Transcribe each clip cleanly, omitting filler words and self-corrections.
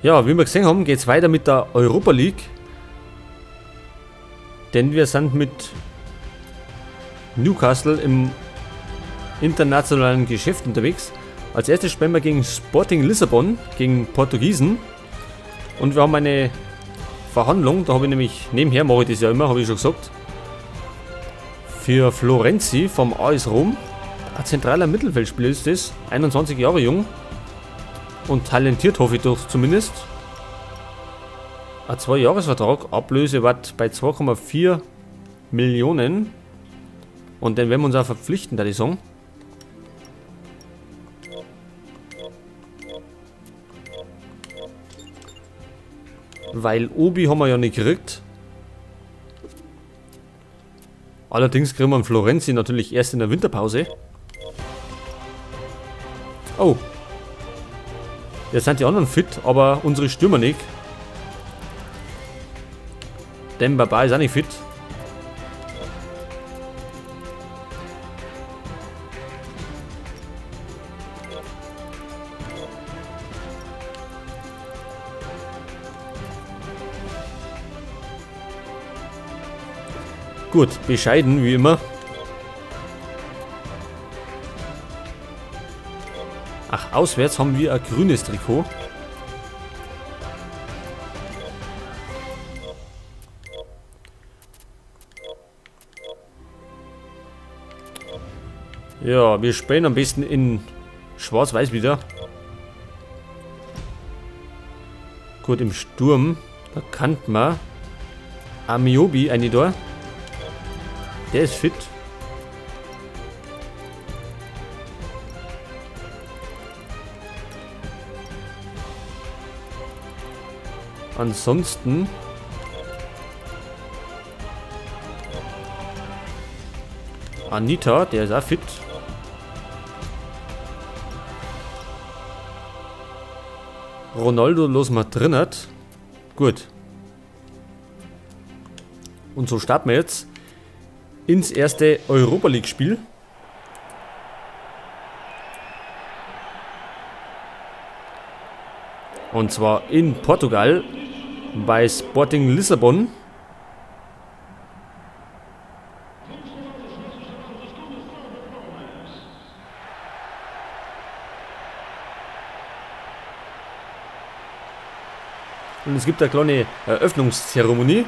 Ja, wie wir gesehen haben, geht es weiter mit der Europa League. Denn wir sind mit Newcastle im internationalen Geschäft unterwegs. Als erstes spielen wir gegen Sporting Lissabon, gegen Portugiesen. Und wir haben eine Verhandlung, da habe ich nämlich, nebenher mache ich das ja immer, habe ich schon gesagt, für Florenzi vom AS Rom. Ein zentraler Mittelfeldspieler ist das, 21 Jahre jung. Und talentiert, hoffe ich doch zumindest. Ein 2-Jahres-Vertrag, Ablöse wird bei 2,4 Millionen. Und den werden wir uns auch verpflichten, da die sagen. Weil Obi haben wir ja nicht gekriegt. Allerdings kriegen wir einen Florenzi natürlich erst in der Winterpause. Oh. Jetzt sind die anderen fit, aber unsere Stürmer nicht. Demba Ba ist auch nicht fit. Gut, bescheiden wie immer. Ach, auswärts haben wir ein grünes Trikot. Ja, wir spielen am besten in Schwarz-Weiß wieder. Gut, im Sturm, da kann man Amiobi eine da. Der ist fit. Ansonsten Anita, der ist auch fit. Ronaldo los mal drin hat. Gut. Und so starten wir jetzt ins erste Europa League Spiel. Und zwar in Portugal bei Sporting Lissabon. Und es gibt eine kleine Eröffnungszeremonie.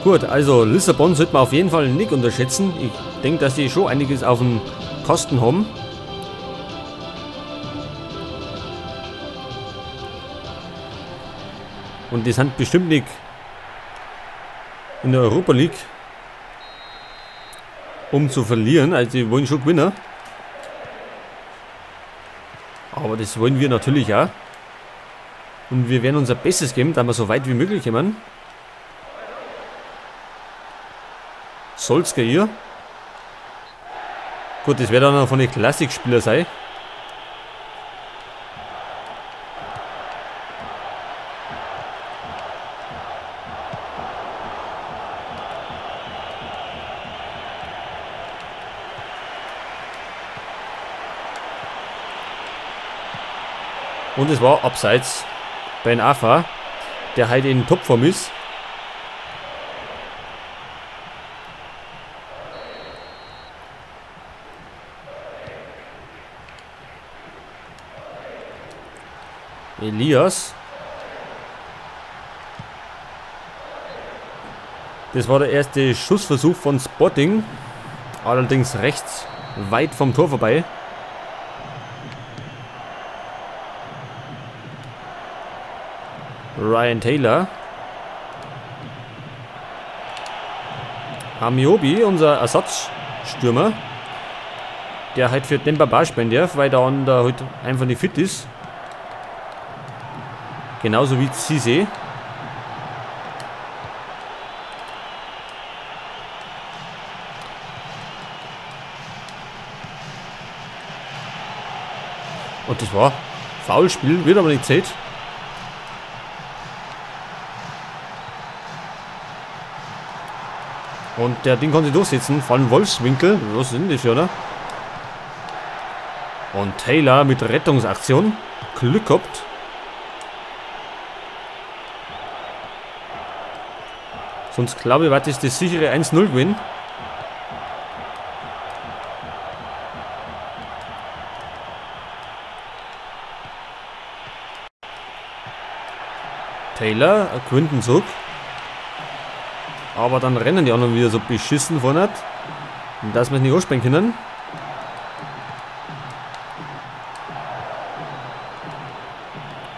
Gut, also Lissabon sollte man auf jeden Fall nicht unterschätzen. Ich denke, dass die schon einiges auf den Kosten haben. Und die sind bestimmt nicht in der Europa League, um zu verlieren. Also die wollen schon gewinnen. Aber das wollen wir natürlich auch. Und wir werden unser Bestes geben, da wir so weit wie möglich kommen. Solskjaer. Gut, das wäre dann noch von den Klassikspieler sein. Und es war abseits Ben Arfa, der heute in Topform ist. Elias. Das war der erste Schussversuch von Sporting. Allerdings rechts weit vom Tor vorbei. Ryan Taylor. Amiobi, unser Ersatzstürmer. Der halt für Demba Ba spielen darf, weil der andere halt einfach nicht fit ist. Genauso wie Cissé. Und das war Foulspiel, wird aber nicht zählt. Und der Ding konnte sich durchsetzen. Van Wolfswinkel. Was sind das, oder? Und Taylor mit Rettungsaktion. Glück gehabt. Sonst glaube ich, war das das sichere 1-0 gewesen. Taylor gewinnt den Zug. Aber dann rennen die anderen wieder so beschissen vorne. Und dass wir es nicht anspielen können.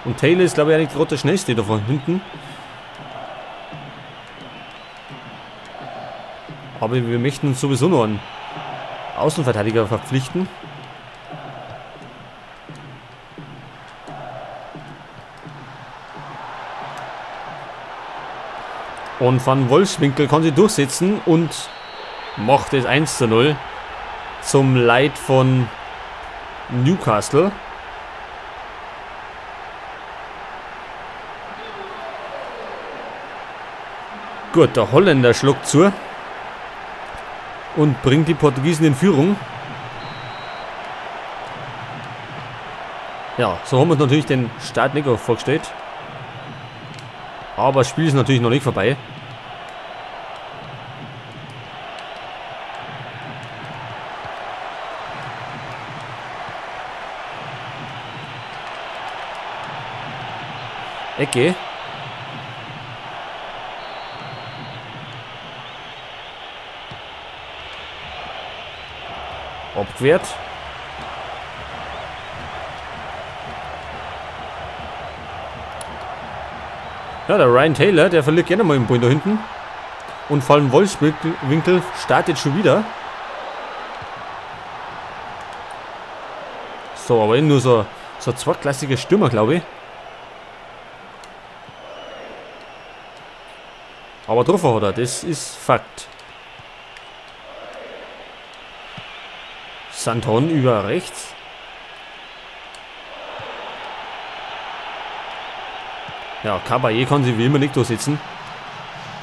Und Taylor ist, glaube ich, eigentlich gerade der schnellste da von hinten. Aber wir möchten uns sowieso noch einen Außenverteidiger verpflichten. Und Van Wolfswinkel kann sich durchsetzen und macht es 1:0 zum Leid von Newcastle. Gut, der Holländer schlägt zu und bringt die Portugiesen in Führung. Ja, so haben wir uns natürlich den Start nicht vorgestellt. Aber das Spiel ist natürlich noch nicht vorbei. Ecke. Abgewehrt. Ja, der Ryan Taylor, der verliert gerne mal den Ball da hinten. Und vor allem Wolfswinkel startet schon wieder. So, aber eben nur so ein zweitklassiger Stürmer, glaube ich. Aber getroffen hat er, das ist Fakt. Santon über rechts. Ja, Caballé kann sich wie immer nicht durchsetzen.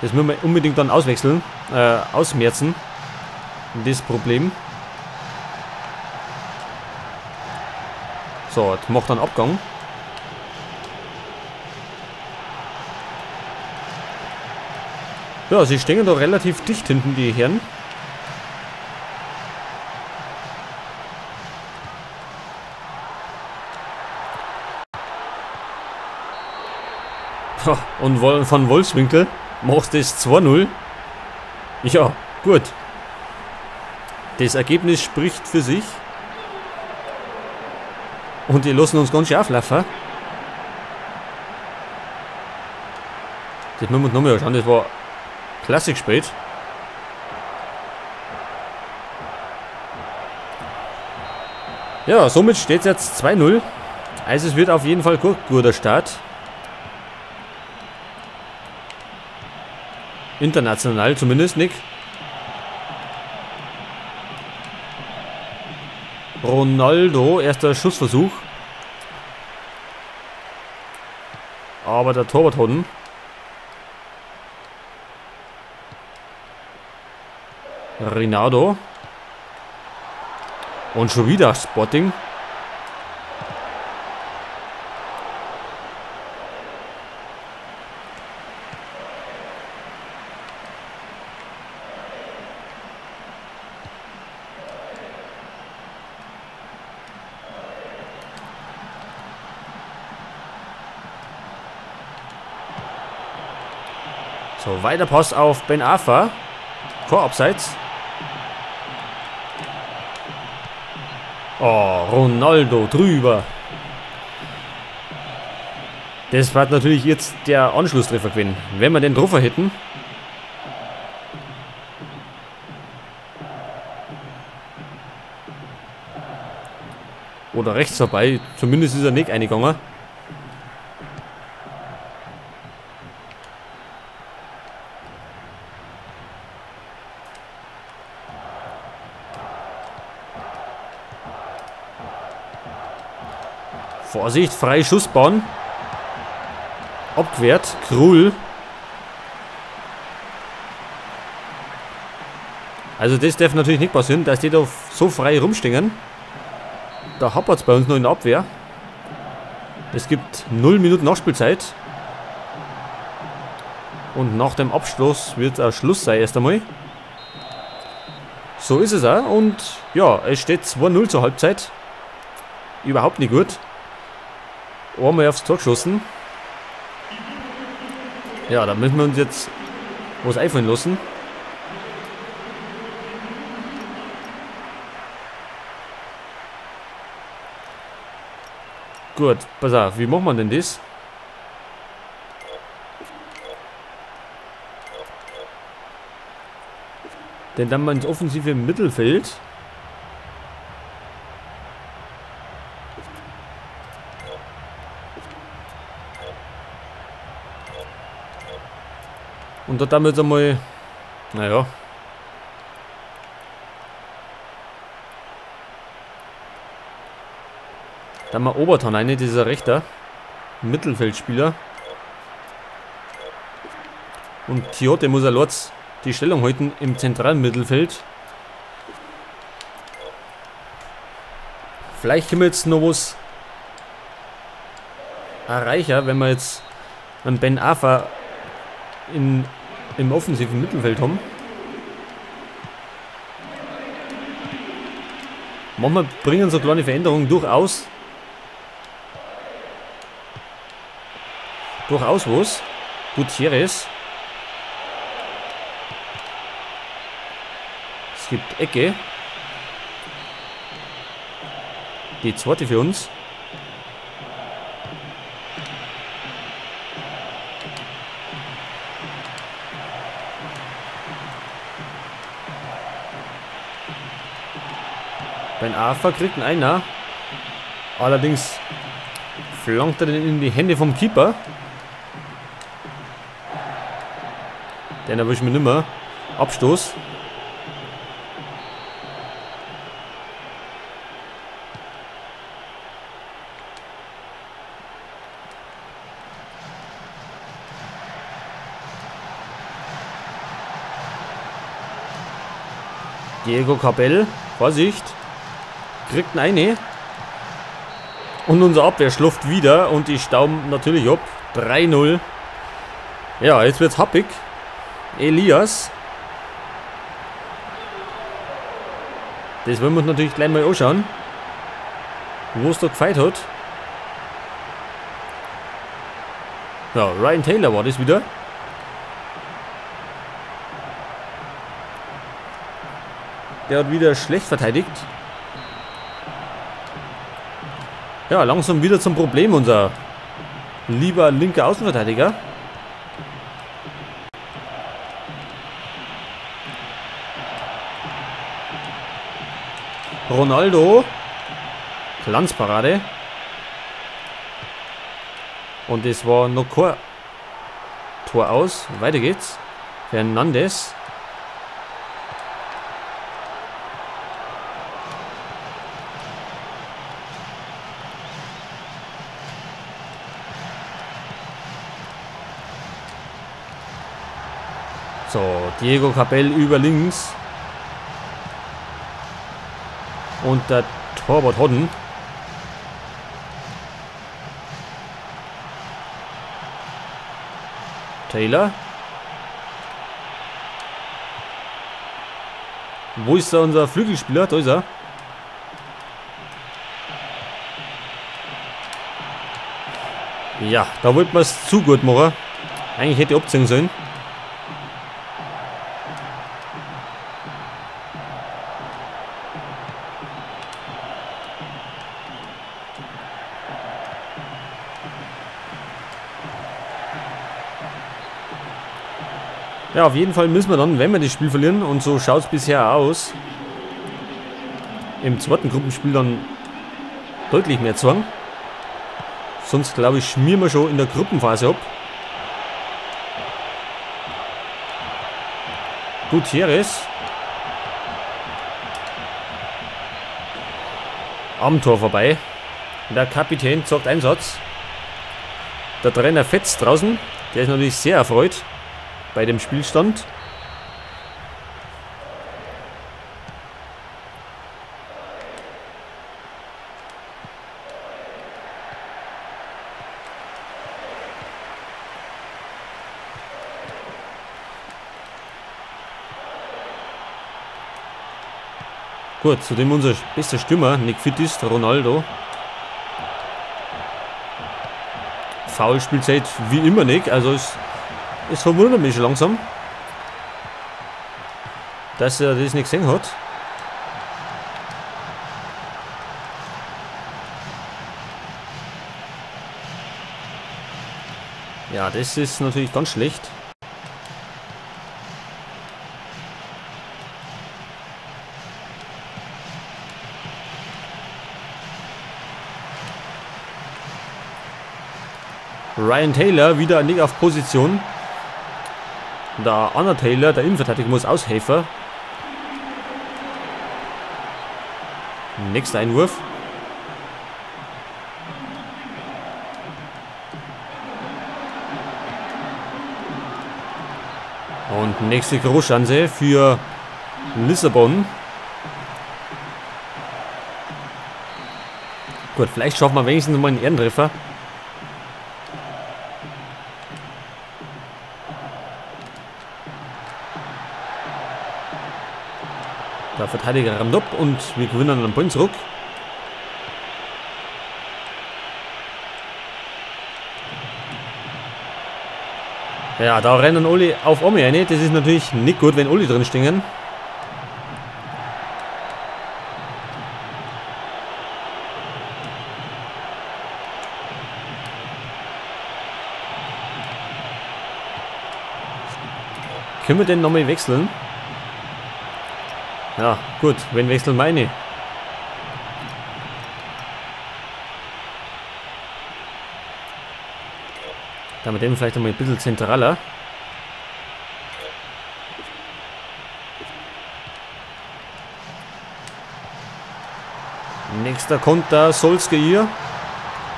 Das müssen wir unbedingt dann auswechseln, ausmerzen. Das Problem. So, jetzt macht dann Abgang. Ja, sie stehen da relativ dicht hinten, die Herren. Und von Wolfswinkel macht es 2-0. Ja, gut. Das Ergebnis spricht für sich. Und die lassen uns ganz schön auflaufen. Das müssen wir uns nochmal anschauen. Das war klasse gespielt. Ja, somit steht es jetzt 2-0. Also es wird auf jeden Fall gut, guter Start. International zumindest, Nick. Ronaldo, erster Schussversuch. Aber der Torwart hat ihn. Rinaldo. Und schon wieder Sporting. So, weiter Pass auf Ben Arfa. Tor abseits. Oh, Ronaldo drüber. Das war natürlich jetzt der Anschlusstreffer gewesen. Wenn wir den Treffer hätten. Oder rechts vorbei. Zumindest ist er nicht eingegangen. Vorsicht, freie Schussbahn. Abgewehrt. Krul. Also das darf natürlich nicht passieren, dass die da so frei rumstehen. Da hapert es bei uns noch in der Abwehr. Es gibt 0 Minuten Nachspielzeit. Und nach dem Abschluss wird auch Schluss sein erst einmal. So ist es auch. Und ja, es steht 2-0 zur Halbzeit. Überhaupt nicht gut. Einmal aufs Tor geschossen. Ja, da müssen wir uns jetzt was einfallen lassen. Gut, pass auf, wie macht man denn das? Denn dann mal ins offensive Mittelfeld. Und da damit einmal, naja. Dann mal Obertan rein, dieser rechter Mittelfeldspieler. Und Tiote muss er die Stellung halten im zentralen Mittelfeld. Vielleicht können wir jetzt noch was erreichen, wenn wir jetzt einen Ben Arfa im offensiven Mittelfeld haben. Manchmal bringen so kleine Veränderungen durchaus was. Gutierrez. Es gibt Ecke. Die zweite für uns. Ben Arfa kriegt einen Einer. Allerdings flankt er den in die Hände vom Keeper. Den erwischen wir nimmer. Abstoß. Diego Capel, Vorsicht, kriegt eine. Und unser Abwehr schlupft wieder und die stauben natürlich ab. 3-0. Ja, jetzt wird's happig. Elias. Das wollen wir uns natürlich gleich mal anschauen. Wo es da gefeit hat. Ja, Ryan Taylor war das wieder. Der hat wieder schlecht verteidigt. Ja, langsam wieder zum Problem unser lieber linker Außenverteidiger. Ronaldo. Glanzparade. Und es war noch kein Tor aus. Weiter geht's. Fernandes. So, Diego Capel über links. Und der Torwart Hodden. Taylor. Wo ist da unser Flügelspieler? Da ist er. Ja, da wollten wir es zu gut machen. Eigentlich hätte ich abziehen sollen. Ja, auf jeden Fall müssen wir dann, wenn wir das Spiel verlieren, und so schaut es bisher aus, im zweiten Gruppenspiel dann deutlich mehr Zwang. Sonst, glaube ich, schmieren wir schon in der Gruppenphase ab. Gutierrez. Am Tor vorbei. Der Kapitän zeigt Einsatz. Der Trainer fetzt draußen. Der ist natürlich sehr erfreut bei dem Spielstand. Gut, zudem unser bester Stürmer nicht fit ist, Ronaldo. Foul Spielzeit wie immer nicht, also es verwundert mich schon langsam, dass er das nicht gesehen hat. Ja, das ist natürlich ganz schlecht. Ryan Taylor wieder nicht auf Position. Der Anna Taylor, der Innenverteidiger, muss aushelfen. Nächster Einwurf. Und nächste Großchance für Lissabon. Gut, vielleicht schaffen wir wenigstens mal einen Ehrentreffer. Der Verteidiger rammt ab und wir gewinnen einen Ball zurück. Ja, da rennen alle auf Omi rein. Das ist natürlich nicht gut, wenn alle drin stehen. Können wir denn nochmal wechseln? Ja, gut, wenn wechseln meine. Damit eben vielleicht nochmal ein bisschen zentraler. Nächster Konter, Solskjaer,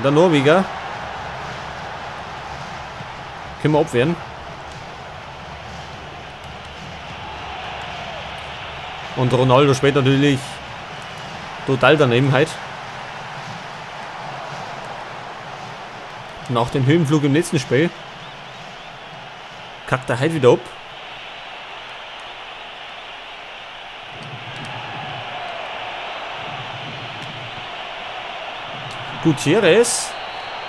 der Norweger. Können wir abwehren. Und Ronaldo spielt natürlich total daneben heute. Nach dem Höhenflug im letzten Spiel kackt er heute wieder ab. Gutierrez.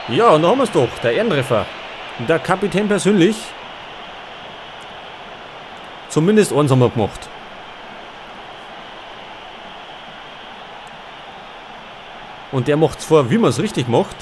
Ja, und da haben wir es doch. Der Ehrentreffer. Der Kapitän persönlich. Zumindest eins haben wir gemacht. Und der macht es vor, wie man es richtig macht.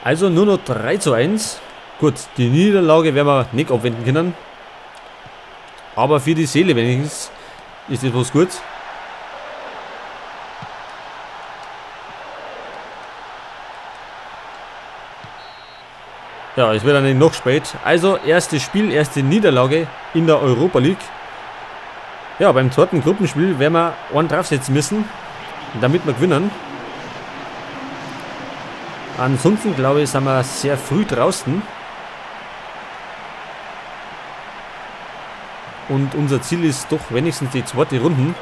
Also nur noch 3:1. Gut, die Niederlage werden wir nicht abwenden können. Aber für die Seele wenigstens ist das was gut. Ja, es wird dann noch spät. Also, erstes Spiel, erste Niederlage in der Europa League. Ja, beim zweiten Gruppenspiel werden wir einen draufsetzen müssen, damit wir gewinnen. Ansonsten, glaube ich, sind wir sehr früh draußen. Und unser Ziel ist doch wenigstens die zweite Runde.